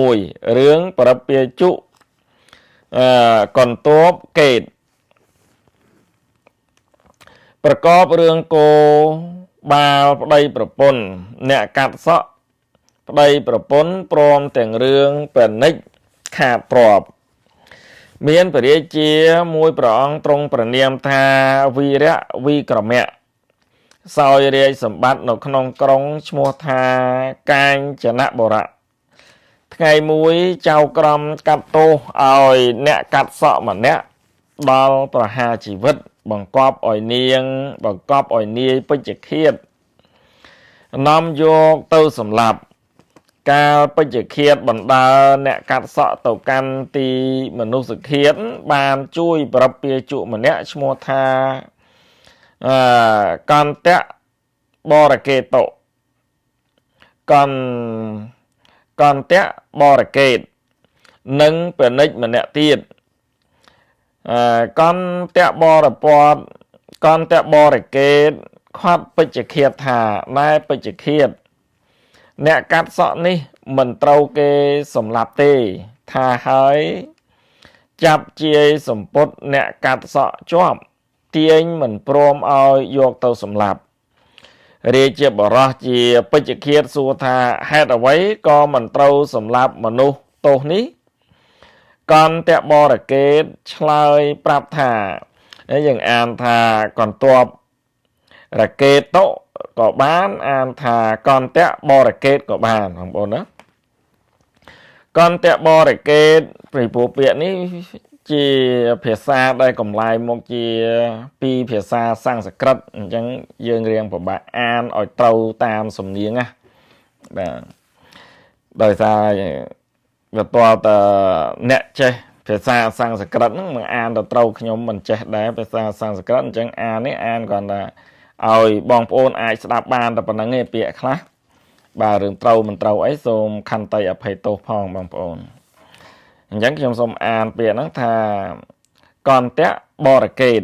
6រឿងប្រពាជុកន្ទបកេតប្រកបរឿងគោបាលប្តីប្រពន្ធអ្នកកាត់សក់ប្តីប្រពន្ធព្រមទាំងរឿងពាណិជ្ជខាតទ្របមានព្រះរាជាមួយព្រះអង្គទ្រង់ប្រនាមថាវីរៈវិក្រមៈសោយរាជសម្បត្តិនៅក្នុងក្រុងឈ្មោះថាកាញ្ចនបុរៈថ្ងៃមួយចៅក្រមកាត់ទោសឲ្យអ្នកកាត់សក់ម្នាក់ដល់ប្រហារជីវិតបង្កប់ឲ្យនាងបង្កប់ឲ្យនាយពេជ្ជឃាតនាំយកទៅសម្លាប់កាលពេជ្ជឃាតបណ្ដើអ្នកកាត់សក់ទៅកាន់ទីមនុស្សឃាតបានជួយប្រពពាជុម្នាក់ឈ្មោះថាកន្តៈបរកេតុកន្តៈបរកេតនិងពាណិជ្ជម្នាក់ទៀតកន្តៈបរពតកន្តៈបរកេតខាត់ពេជ្ជឃាតថាណែពេជ្ជឃាតអ្នកកាត់សក់នេះមិនត្រូវគេសម្លាប់ទេថាហើយចាប់ជាយសម្ពុតអ្នកកាត់សក់ជាប់ទាញមិនព្រមឲ្យយកទៅសម្លាប់រាជាបរោះជាពេជ្ជឃាតសួរថាហេតុអ្វីក៏មិនត្រូវសម្លាប់មនុស្សទោសនេះកន្តបរកេតឆ្លើយប្រាប់ថាយើងអានថាកន្ទបរកេតុក៏បានអានថាកន្តៈបរកេតក៏បានបងប្អូនណាកន្តៈបរកេតពីព្រោះពាក្យនេះជាភាសាដែលកំឡែមកជាពីភាសាសំស្ក្រឹតអញ្ចឹងយើងរៀងពិបាកអានឲ្យត្រូវតាមសំនៀងណាបាទដោយសារវាតើតអ្នកចេះភាសាសំស្ក្រឹតហ្នឹងមកអានទៅត្រូវខ្ញុំមិនចេះដែរភាសាសំស្ក្រឹតអញ្ចឹងអាននេះអានគ្រាន់តែឲ្យបងប្អូនអាចស្ដាប់បានតែប៉ុណ្្នឹងឯងពាក្យខ្លះបាទរឿងត្រូវមិនត្រូវអីសូមខន្តីអភ័យទោសផងបងប្អូនអញ្ចឹងខ្ញុំសូមអានពាក្យហ្នឹងថាកន្តៈបរកេត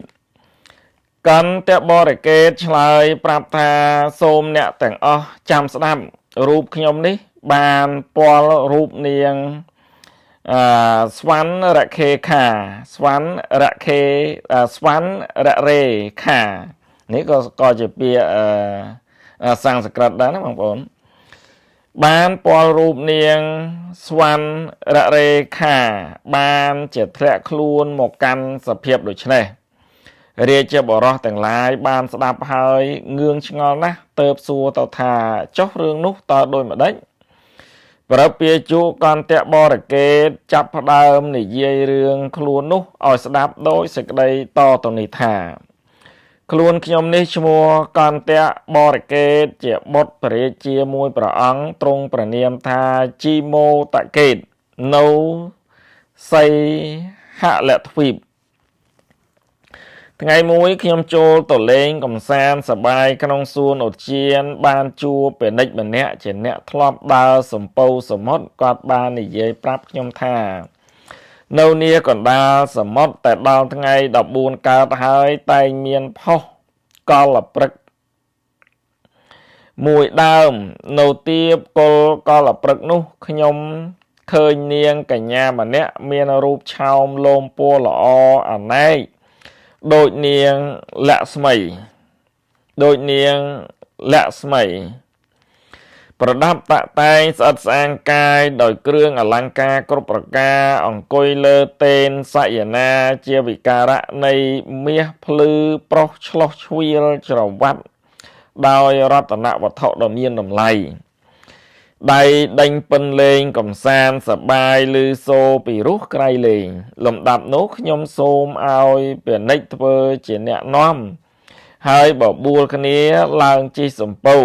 កន្តៈបរកេតឆ្លើយប្រាប់ថាសូមអ្នកទាំងអស់ចាំស្ដាប់រូបខ្ញុំនេះបានពាល់រូបនាងស្វណ្ណរខេខាស្វណ្ណរខេស្វណ្ណររេខានេះក៏ជាពាក្យសំស្ក្រឹតដែរណាបងប្អូនបានពាល់រូបនាងស្វណ្ណររេខាបានជាធ្លាក់ខ្លួនមកកាន់សភាពដូចនេះរាជាបរោះទាំងឡាយបានស្ដាប់ហើយងឿងឆ្ងល់ណាស់ទៅសួរទៅថាចុះរឿងនោះតើដោយម្ដេចប្រពាជុកន្តៈបរកេតចាប់ផ្ដើមនិយាយរឿងខ្លួននោះឲ្យស្ដាប់ដោយសេចក្តីតទៅនេះថាខ្លួនខ្ញុំនេះឈ្មោះកន្តៈបរកេតជាបុត្រព្រះរាជាមួយព្រះអង្គទ្រង់ព្រះនាមថាជីមោតកេតនៅសីហលទ្វីប ថ្ងៃមួយខ្ញុំចូលទៅលេងកំសាន្តសប្បាយក្នុងសួនឧទ្យានបានជួបពាណិជ្ចម្នាក់ជាអ្នកធ្លាប់ដើរសំពៅសមុទ្រគាត់បាននិយាយប្រាប់ខ្ញុំថា នៅនាកណ្ដាលសមុទ្រតែដល់ថ្ងៃ14កើតហើយតែងមានផុសកលព្រឹកមួយដើមនៅទៀបគល់កលព្រឹកនោះខ្ញុំឃើញនាងកញ្ញាម្នាក់មានរូបឆោមលោមពណ៌ល្អអណែកដូចនាងលក្ស្មីដូចនាងលក្ស្មីប្រដាប់តាក់តែងស្អិតស្អាងកាយដោយគ្រឿងអលង្ការគ្រប់ប្រការអង្គុយលើតេនសយនាជាវិការៈនៃមាសភ្លឺប្រុសឆ្លោះឆ្វៀលច្រវាត់ដោយរតនវត្ថុដ៏មានតម្លៃដៃដេញពិនលេងកំសាន្តសបាយឮសូរពីរោះក្រៃលែងលំដាប់នោះខ្ញុំសូមឲ្យពាណិជ្ជធ្វើជាអ្នកនាំហើយបបួលគ្នាឡើងជិះសំពៅ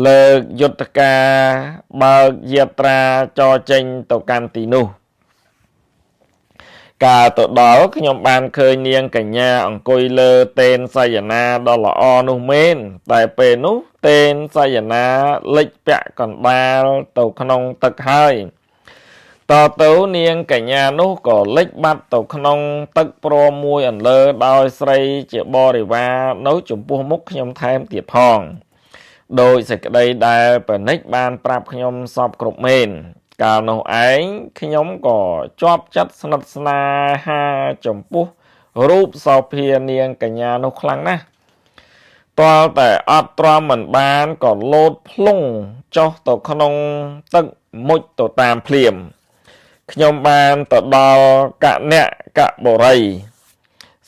លើកយុទ្ធការបើកយាត្រាចរចេញទៅកាន់ទីនោះកាលទៅដល់ខ្ញុំបានឃើញនាងកញ្ញាអង្គុយលើតេនសយនាដ៏ល្អនោះមែនតែពេលនោះតេនសយនាលិចពាក់កណ្ដាលទៅក្នុងទឹកហើយតទៅនាងកញ្ញានោះក៏លិចបាត់ទៅក្នុងទឹកព្រមមួយអន្លើដោយស្រីជាបរិវារនៅចំពោះមុខខ្ញុំថែមទៀតផងដោយសេចក្តីដែលពាណិជ្ជបានប្រាប់ខ្ញុំសពគ្រប់មែនកាលនោះឯងខ្ញុំក៏ជាប់ចិត្តស្និទ្ធស្នាហាចំពោះរូបសោភានាងកញ្ញានោះខ្លាំងណាស់ទាល់តែអត់ទ្រាំមិនបានក៏លោតភ្លុងចុះទៅក្នុងទឹកមុជទៅតាមភ្លាមខ្ញុំបានទៅដល់កនកបុរី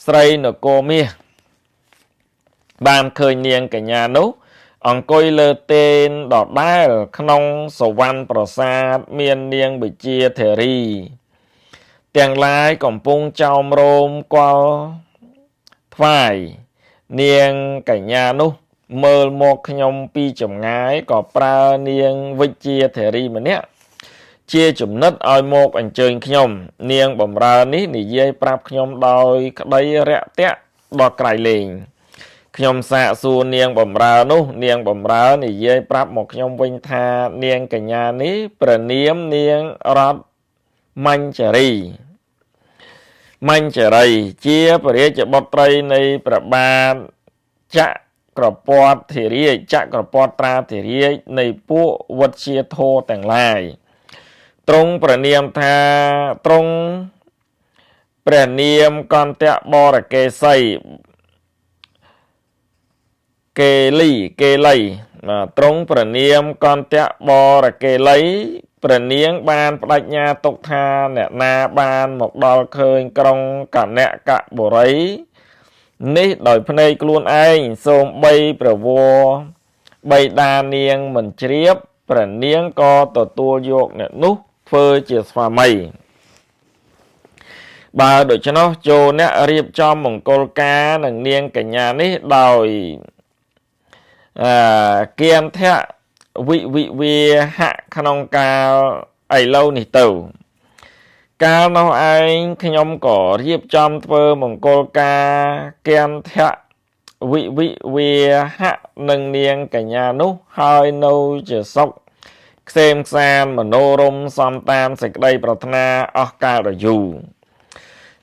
ស្រីនគរមាសបានឃើញនាងកញ្ញានោះអង្គុយលើតេនដដែលក្នុងសវណ្ណប្រាសាទមាននាងវិជាធេរីទាំងឡាយកំពុងចោមរោមកល់ថ្វាយនាងកញ្ញានោះមើលមកខ្ញុំពីចម្ងាយក៏ប្រើនាងវិជាធេរីម្នាក់ជាចំណិតឲ្យមកអញ្ជើញខ្ញុំនាងបំរើនេះនិយាយប្រាប់ខ្ញុំដោយក្តីរាក់ទាក់ដល់ក្រៃលែងខ្ញុំសាកសួរនាងបំរើនោះនាងបំរើនិយាយប្រាប់មកខ្ញុំវិញថានាងកញ្ញានេះព្រះនាមនាងរតមញ្ចរីមញ្ចរីជាព្រះរាជបុត្រីនៃព្រះបាទចក្រពត្តិធិរាជចក្រពត្តិត្រាធិរាជនៃពួកវុទ្យាធរទាំងឡាយទ្រង់ព្រះនាមថាទ្រង់ព្រះនាមកន្តៈបរកេសីកេលីកេលីទ្រង់ព្រះនាមកន្តៈបរកេលីព្រះនាងបានបដិញ្ញាទុកថាអ្នកណាបានមកដល់ឃើញក្រុងកនកបុរីនេះដោយភ្នែកខ្លួនឯងសូម្បីព្រះវរបិតានាងមិនជ្រាបព្រះនាងក៏ទទួលយកអ្នកនោះធ្វើជាស្វាមីបើដូច្នោះចូលអ្នករៀបចំមង្គលការនឹងនាងកញ្ញានេះដោយគៀនធៈវិវិវាហៈក្នុងកាលឥឡូវនេះទៅកាលនោះឯងខ្ញុំក៏រៀបចំធ្វើមង្គលការគៀនធៈវិវិវាហៈនឹងនាងកញ្ញានោះហើយនៅជាសុខក្សេមក្សានមនោរមសំតាមសេចក្តីប្រាថ្នាអស់កាលដ៏យូរ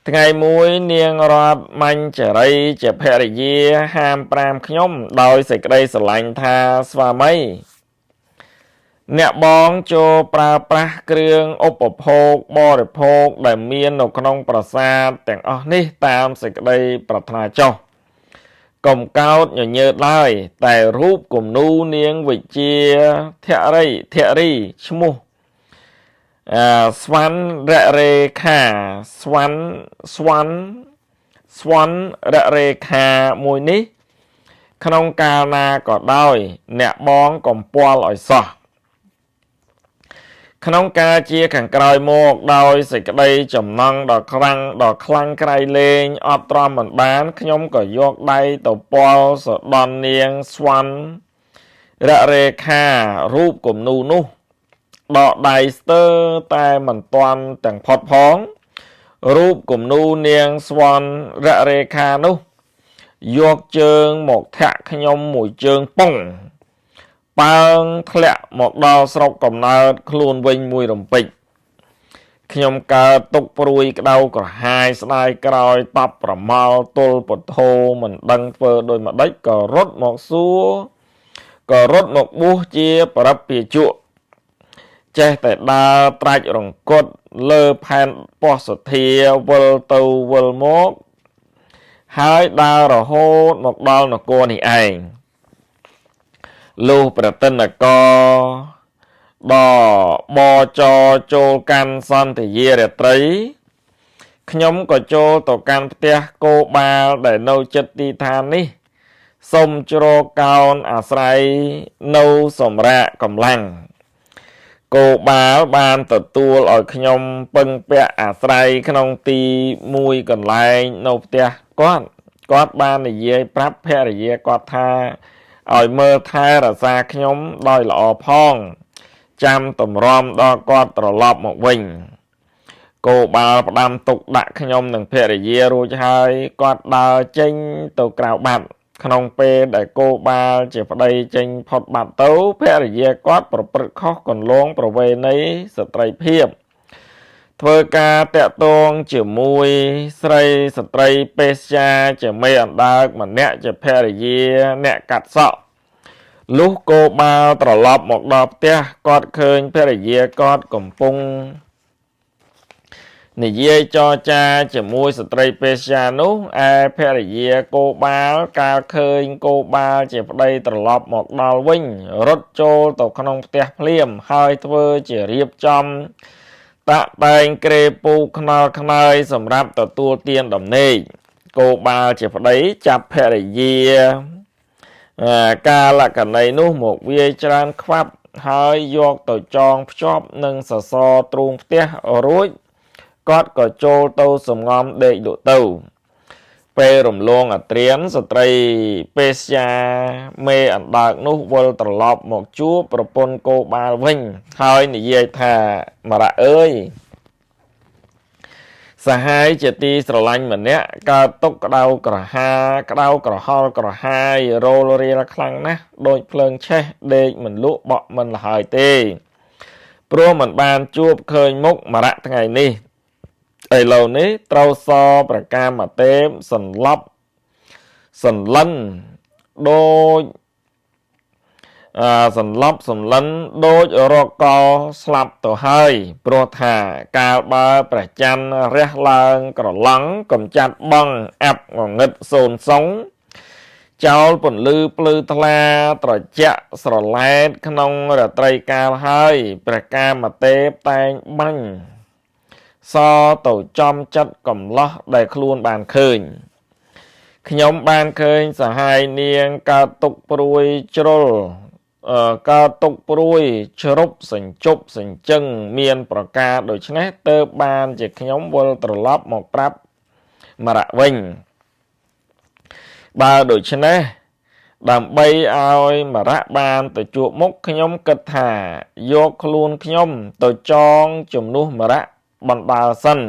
ថ្ងៃមួយនាងរតមញ្ចរីជាភរិយាហាមប្រាមខ្ញុំដោយសេចក្តីស្រឡាញ់ថាស្វាមីអ្នកបងចូលប្រើប្រាស់គ្រឿងឧបភោគបរិភោគដែលមាននៅក្នុងប្រាសាទទាំងអស់នេះតាមសេចក្តីប្រាថ្នាចុះកុំកោតញញើតឡើយតែរូបគំនូនាងវិជាធរីធរីឈ្មោះស្វណ្ណររេខាស្វណ្ណស្វណ្ណស្វណ្ណររេខាមួយនេះក្នុងកាលណាក៏ដោយអ្នកបងកំពាល់ឲ្យសោះក្នុងការជាខាងក្រោយមកដោយសេចក្តីចំណងដ៏ខ្លាំងដ៏ខ្លាំងក្រៃលែងអត់ទ្រាំមិនបានខ្ញុំក៏យកដៃទៅពាល់សដន់នាងស្វណ្ណររេខារូបគំនូនោះដកដៃស្ទើរតែមិនទាន់ទាំងផុតផង រូបគំនូនាងស្វណ្ណររេខានោះយកជើងមកធាក់ខ្ញុំមួយជើងប៉ុងប៉ើងធ្លាក់មកដល់ស្រុកកំណើតខ្លួនវិញមួយរំពេចខ្ញុំកើតទុកព្រួយក្តៅក្រហាយស្ដាយក្រោយតបប្រមល់ទល់ពធោមិនដឹងធ្វើដោយម្ដេចក៏រត់មកសួរក៏រត់មកបួសជាប្រពពាជក់ចេះតែដើរត្រាច់រង្គត់លើផែនពោះសុធាវិលទៅវិលមកហើយដើររហូតមកដល់នគរនេះឯងលុះប្រតិនកដល់បចចូលកាន់សន្តិយារាត្រីខ្ញុំក៏ចូលទៅកាន់ផ្ទះគោបាលដែលនៅចិត្តទីឋាននេះសូមជ្រកកោនអាស្រ័យនៅសម្រាកកម្លាំងគោបាលបានទទួលឲ្យខ្ញុំពឹងពាក់អាស្រ័យក្នុងទីមួយកន្លែងនៅផ្ទះគាត់គាត់បាននិយាយប្រាប់ភរិយាគាត់ថាឲ្យមើលថែរក្សាខ្ញុំដោយល្អផងចាំតម្រាំដល់គាត់ត្រឡប់មកវិញគោបាលផ្ដាំទុកដាក់ខ្ញុំនិងភរិយារួចហើយគាត់ដើរចេញទៅក្រៅបាត់ក្នុងពេលដែលគោបាលជាប្តីចេញផុតបាត់ទៅភរិយាគាត់ប្រព្រឹត្តខុសគន្លងប្រវេណីស្ត្រីភាពធ្វើការតាក់ទងជាមួយស្រីស្ត្រីពេស្យាជាមេអណ្ដើកម្នាក់ជាភរិយាអ្នកកាត់សក់លុះគោបាលត្រឡប់មកដល់ផ្ទះគាត់ឃើញភរិយាគាត់កំពុងនិយាយចរចាជាមួយស្ត្រីពេស្យានោះឯភរិយាគោបាលកាលឃើញគោបាលជាប្តីត្រឡប់មកដល់វិញរត់ចូលទៅក្នុងផ្ទះភ្លាមហើយធ្វើជារៀបចំតាក់តែងគ្រែពូកខ្នល់ខ្នើយសម្រាប់ទទួលទានដំណេកគោបាលជាប្តីចាប់ភរិយាកាលកណីនោះមកវាយច្រើនខ្វាប់ហើយយកទៅចងភ្ជាប់នឹងសសរទ្រូងផ្ទះរួចគាត់ក៏ចូលទៅសំងំដេកលក់ទៅពេលរំលងអាត្រៀនស្ត្រីពេស្យាមេអណ្ដើកនោះវិលត្រឡប់មកជួបប្រពន្ធគោបាលវិញហើយនិយាយថាមរៈអើយសហាយជាទីស្រឡាញ់ម្នាក់កើតទុកក្តៅក្រហាក្តៅក្រហល់ក្រហាយរោលរាលខ្លាំងណាស់ដូចភ្លើងឆេះដេកមិនលក់បក់មិនលហើយទេព្រោះមិនបានជួបឃើញមុខមរៈថ្ងៃនេះឥឡូវនេះត្រូវសប្រកាមទេពសន្លប់សន្លិនដូចសន្លប់សន្លិនដូចរកលស្លាប់ទៅហើយព្រោះថាកាលបើព្រះច័ន្ទរះឡើងក្រឡង់កំចាត់បងអាប់ងងឹតសូនសុងចោលពន្លឺភ្លឺថ្លាត្រជាក់ស្រឡែតក្នុងរាត្រីកាលហើយព្រះកាមទេពតែងបាញ់សទៅចំចិត្តកំឡោះដែលខ្លួនបានឃើញខ្ញុំបានឃើញសហាយនាងកើតទុកព្រួយជ្រុលកើតទុកព្រួយជ្រុបសញ្ជប់សញ្ជឹងមានប្រការដូច្នេះទើបបានជាខ្ញុំវិលត្រឡប់មកប្រាប់មរៈវិញបើដូច្នេះដើម្បីឲ្យមរៈបានទៅជួបមុខខ្ញុំគិតថាយកខ្លួនខ្ញុំទៅចងជំនួសមរៈបណ្ដើសិន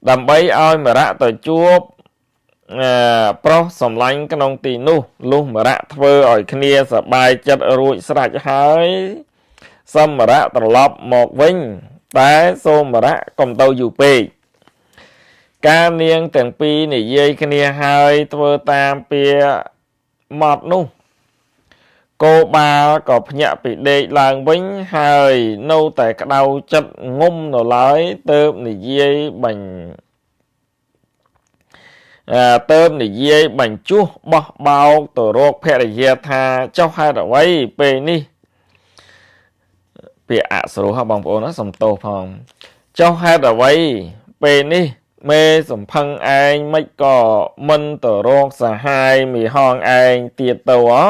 ដើម្បីឲ្យមរៈទៅជួបប្រុសសម្លាញ់ក្នុងទីនោះលុះមរៈធ្វើឲ្យគ្នាសប្បាយចិត្តរួចស្រេចហើយសម្រៈត្រឡប់មកវិញតែសូមរៈកុំទៅយូរពេកកាលនាងទាំងពីរនិយាយគ្នាហើយធ្វើតាមពាក្យម៉ត់នោះគោបាលក៏ភ្ញាក់ពីដេកឡើងវិញហើយនៅតែក្តៅចិត្តងុំនៅឡើយទើបនិយាយបាញ់ទើបនិយាយបញ្ជោះបោះបោកទៅរកភរិយាថាចុះហេតុអ្វីពេលនេះពាក្យអសរោះបងប្អូនណាសំទោសផងចុះហេតុអ្វីពេលនេះមេសំផឹងឯងមិនក៏មិនទៅរកសហាយមីហងឯងទៀតទៅអ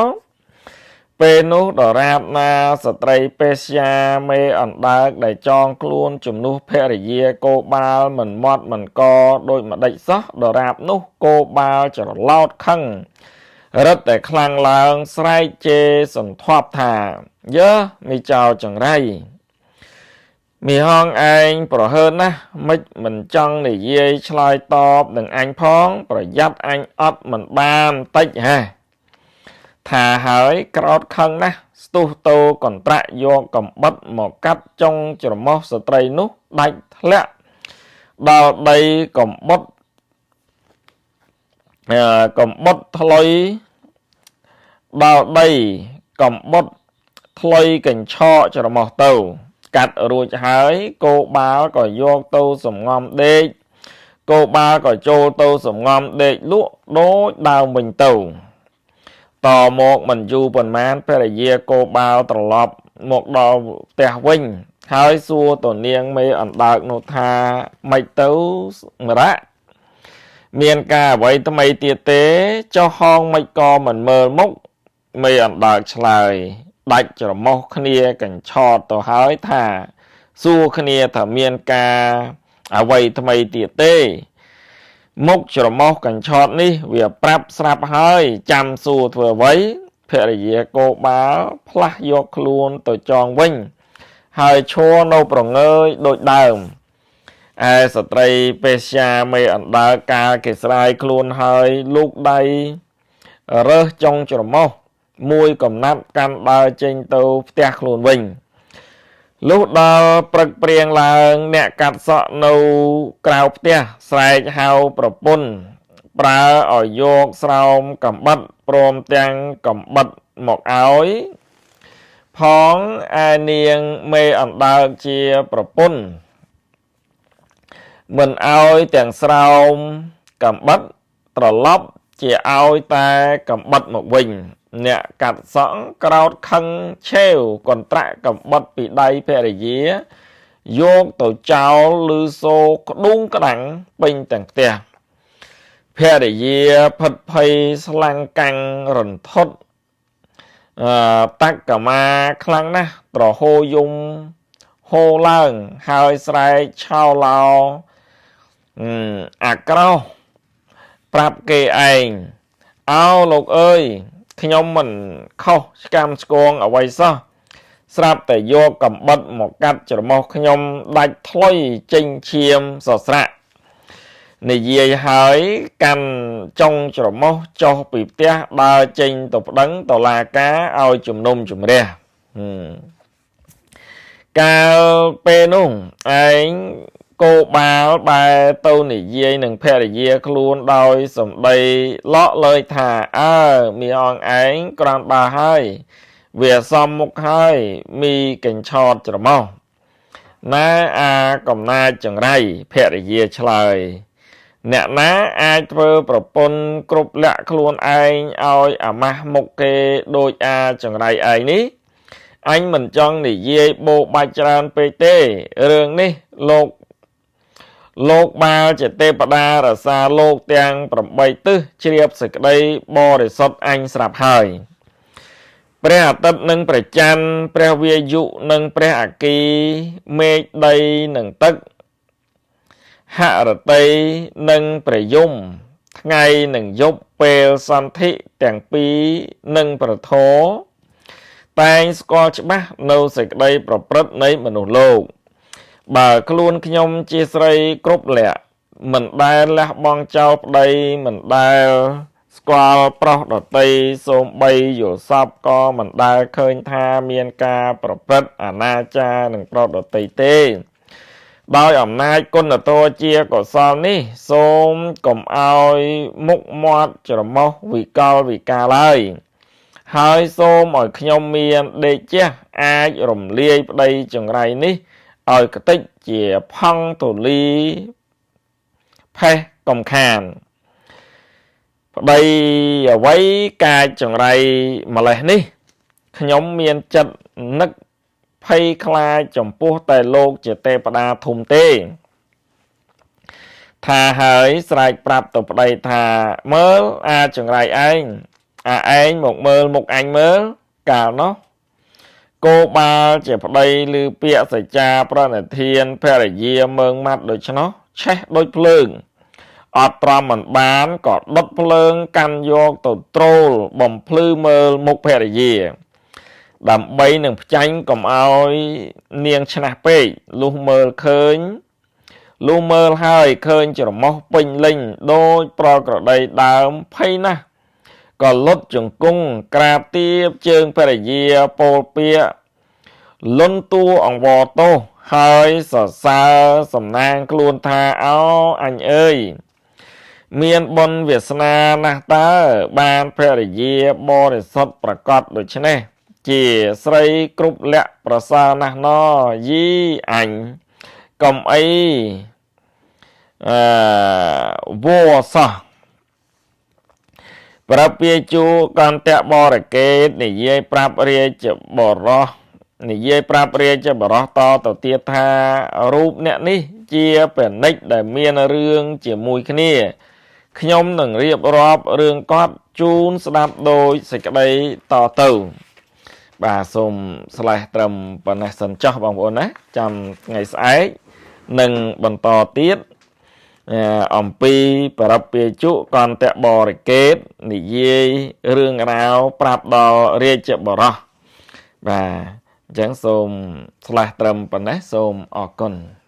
ពេលនោះដរាបណាស្ត្រីពេស្យាមេអណ្ដើកដែលចងខ្លួនជំនួសភរិយាគោបាលមិនមាត់មិនកដូចម្ដេចសោះដរាបនោះគោបាលច្រឡោតខឹងរឹតតែខ្លាំងឡើងស្រែកជេរសន្ធាប់ថាយើមីចោចង្រៃ មីហងឯងប្រហើនណាស់ ម៉េចមិនចង់និយាយឆ្លើយតបនឹងអញផង ប្រយ័ត្នអញអត់មិនបានតិចហេះថាហើយក្រោតខឹងណាស់ស្ទុះតោកន្ត្រាក់យកកំបិតមកកាត់ចុងច្រមុះស្ត្រីនោះដាច់ធ្លាក់ដល់ដីកំបុតកំបុតថ្លុយដល់ដីកំបុតថ្លុយកញ្ឆក់ច្រមុះទៅ កាត់រួចហើយគោបាលក៏យកទៅសំងំដេកគោបាលក៏ចូលទៅសំងំដេកលក់ដូចដើមវិញទៅតមកមិនយូរប៉ុន្មានភរិយាគោបាលត្រឡប់មកដល់ផ្ទះវិញ ហើយសួរទៅនាងមេអណ្ដើកនោះថាម៉េចទៅមរៈមានការអ្វីថ្មីទៀតទេចុះហងមិនក៏មិនមើលមុខមេអណ្ដើកឆ្លើយដាច់ច្រមុះគ្នាកញ្ឆតទៅហើយថាសួរគ្នាថាមានការអ្វីថ្មីទៀតទេមុខច្រមុះកញ្ឆតនេះវាប្រាប់ស្រាប់ហើយចាំសួរធ្វើអ្វីភរិយាគោបាលផ្លាស់យកខ្លួនទៅចងវិញហើយឈរនៅប្រងើយដូចដើមឯស្ត្រីពេស្យាមេអណ្ដើកកាលគេស្រាយខ្លួនហើយលូកដៃរើសចុងច្រមុះមួយកំណាត់កាន់ដើរចេញទៅផ្ទះខ្លួនវិញលុះដល់ព្រឹកព្រៀងឡើងអ្នកកាត់សក់នៅក្រៅផ្ទះស្រែកហៅប្រពន្ធប្រើឲ្យយកស្រោមកំបិតព្រមទាំងកំបិតមកឲ្យផងឯនាងមេអណ្ដើកជាប្រពន្ធមិនឲ្យទាំងស្រោមកំបិតត្រឡប់ជាឲ្យតែកំបិតមកវិញអ្នកកាត់សក់ក្រោតខឹងឆេវកន្ត្រាក់កំបិតពីដៃភរិយាយកទៅចោលឬសូក្ដុងក្ដាំងពេញទាំងផ្ទះភរិយាភិតភ័យស្លាំងកាំងរន្ធត់តក្កមាខ្លាំងណាស់ត្រហោយំហូរឡើងហើយស្រែកឆោឡោអាក្រោសប្រាប់គេឯងអោលោកអើយខ្ញុំមិនខុសឆ្កាំឆ្គងអ្វីសោះស្រាប់តែយកកំបិតមកកាត់ច្រមុះខ្ញុំដាច់ថ្លុយចេញឈាមសស្រាក់និយាយហើយកាន់ចុងច្រមុះចុះពីផ្ទះដើរចេញទៅប្តឹងតុលាការឲ្យជំនុំជម្រះកាលពេលនោះឯងគោបាលបែរទៅនិយាយនឹងភរិយាខ្លួនដោយសម្ដីលក់លើយថាអើមីអងឯងក្រាន់បើហើយវាសមមុខហើយមីកញ្ឆតច្រមុះណែអាកំណាចចង្រៃភរិយាឆ្លើយអ្នកណាអាចធ្វើប្រពន្ធគ្រប់លក្ខខ្លួនឯងឲ្យអាម៉ាស់មុខគេដូចអាចង្រៃឯងនេះអញមិនចង់និយាយបោបាច់ច្រើនពេកទេរឿងនេះលោកបាលជាទេពតារសាលោកទាំង8ទិសជ្រាបសេចក្តីបរិសុទ្ធអញស្រាប់ហើយព្រះអាទិត្យនិងព្រះច័ន្ទព្រះវាយុនិងព្រះអគីមេឃដីនិងទឹកហរតីនិងព្រះយមថ្ងៃនិងយប់ពេលសន្ធិទាំងពីរនិងប្រធរតែងស្គាល់ច្បាស់នៅសេចក្តីប្រព្រឹត្តនៃមនុស្សលោកបើខ្លួនខ្ញុំជាស្រីគ្រប់លក្ខមិនដែលលះបង់ចោលប្តីមិនដែលស្គាល់ប្រុសដតីសូម្បីយល់សពក៏មិនដែលឃើញថាមានការប្រព្រឹត្តអនាចារនឹងប្រុសដតីទេដោយអំណាចគុណធម៌ជាកុសលនេះសូមកុំឲ្យមុខមាត់ច្រមុះវិកលវិការឡើយហើយសូមឲ្យខ្ញុំមានដេកជះអាចរំលាយប្តីចង្រៃនេះឲ្យខ្ទេចជាផង់ទូលីផេះកំខានប្តីអ្វីកាចចង្រៃម្លេះនេះខ្ញុំមានចិត្តនឹកភ័យខ្លាចចំពោះតែលោកជាទេពតាធំទេថាហើយស្រែកប្រាប់ទៅប្តីថាមើលអាចង្រៃឯងអាឯងមកមើលមុខអញមើលកាលនោះគោបាលជាប្តីឬពាក្យសច្ចាប្រណិធានភរិយាមើងម៉ាត់ដូច្នោះឆេះដូចភ្លើងអត់ទ្រាំមិនបានក៏ដុតភ្លើងកាន់យកទៅត្រូលបំភ្លឺមើលមុខភរិយា ដើម្បីនឹងផ្ចាញ់កុំឲ្យនាងឆ្នះពេកលុះមើលឃើញលុះមើលហើយឃើញច្រមុះពេញលេញដូចប្រក្រតីដើមភ័យណាស់ក៏លុតជង្គង់ក្រាបទៀបជើងភរិយាពោលពាក្យលន់តួអង្វរទោសហើយសរសើរសំណាងខ្លួនថាអោអញអើយមានបុណ្យវាសនាណាស់តើបានភរិយាបរិសុទ្ធប្រកបដូច្នេះជាស្រីគ្រប់លក្ខប្រសើរណាស់ណយីអញកុំអីអឺវសោះប្រាប់ពាជួកន្តៈបរិកេតនិយាយប្រាប់រាជបរោះនិយាយប្រាប់រាជបរោះតទៅទៀតថារូបអ្នកនេះជាពាណិជ្ជដែលមានរឿងជាមួយគ្នាខ្ញុំនឹងរៀបរាប់រឿងគាត់ជូនស្ដាប់ដោយសេចក្តីតទៅបាទសូមស្លេះត្រឹមប៉ុណ្ណេះសិនចោះបងប្អូនណាចាំថ្ងៃស្អែកនឹងបន្តទៀតអំពីប្រពពាជុកន្តបរិកេតនិយាយរឿងរ៉ាវប្រាប់ដល់រាជបរោះបាទអញ្ចឹងសូមស្លេះត្រឹមប៉ុណ្ណេះសូមអរគុណ។